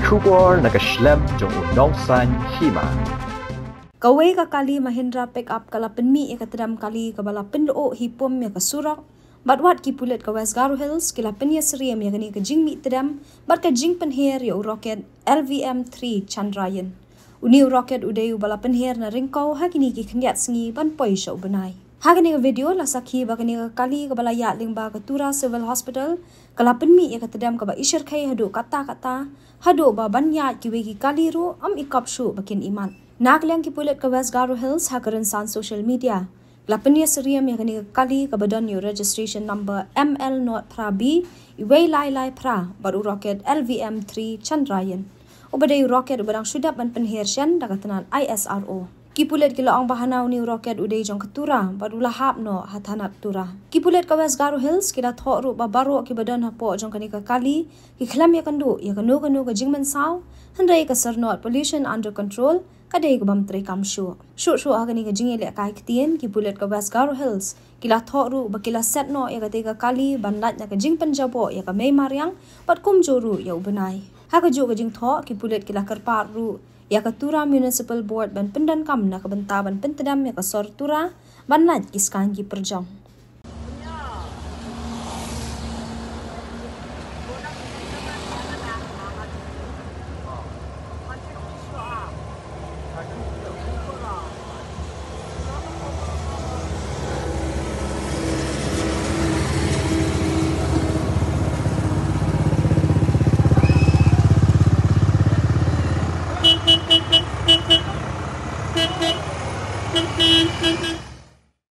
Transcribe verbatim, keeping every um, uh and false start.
Khubor na ka shlem jong u nongsan hima. Kawei ka kali Mahindra pickup ka la pynmih ïa ka tdem kali kaba la pynduh hi pum ïa ka surok. Bad wat ki pulit ka West Garo Hills ki la pynïasyriem ïa kane ka jingmih tdem bad ka jingpynher ïa u rocket L V M three Chandrayaan. Une u rocket u dei uba la pynher na Ryngkew ha kine ki khyndiat sngi ban poi sha u bnai. Ha kane ka video la sakhi ba kane ka kali kaba la ïaid lyngba ka Tura Civil Hospital ka la pynmih ïa ka tdem kaba ishyrkhei haduh katta katta, haduh ba ban ïaid kiwei ki kali ruh ym i kop shuh ba kin i mat. Na ka liang ki pulit ka West Garo Hills ha ka rynsan social media la pynïasyriem ïa kane ka kali kaba don ïa u registration number M L nought phra B wei lai lai phra bad u rocket L V M three Chandrayaan, uba dei u rocket uba dang shu dep ban pynher shen da ka tnat I S R O. Ki pulit ki la ong ba hana une u rocket u dei jong ka Tura bad u la hap noh ha thanat Tura. Ki pulit ka West Garo Hills ki la thoh ruh ba baroh kiba don hapoh jong kane ka kali ki khlem ïakynduh ïa kano kano ka jingmynsaw, hynrei ka Sarnot Pollution Under Control ka dei ka bym treikam shuh. Shuh shuh ha kane ka jingïalehkai ktien, ki pulit ka West Garo Hills ki la thoh ruh ba ki la set noh ïa katei ka kali ban lait na ka jingpynjaboh ïa ka mei mariang bad kumjuh ruh ïa u bnai. Ha kajuh ka jingthoh, ki pulit ki la kyrpad ruh ïa ka Tura Municipal Board ban pyndonkam na ka bynta ban pyntdem ïa ka sor Tura ban lait ki skaiñ ki pyrjong.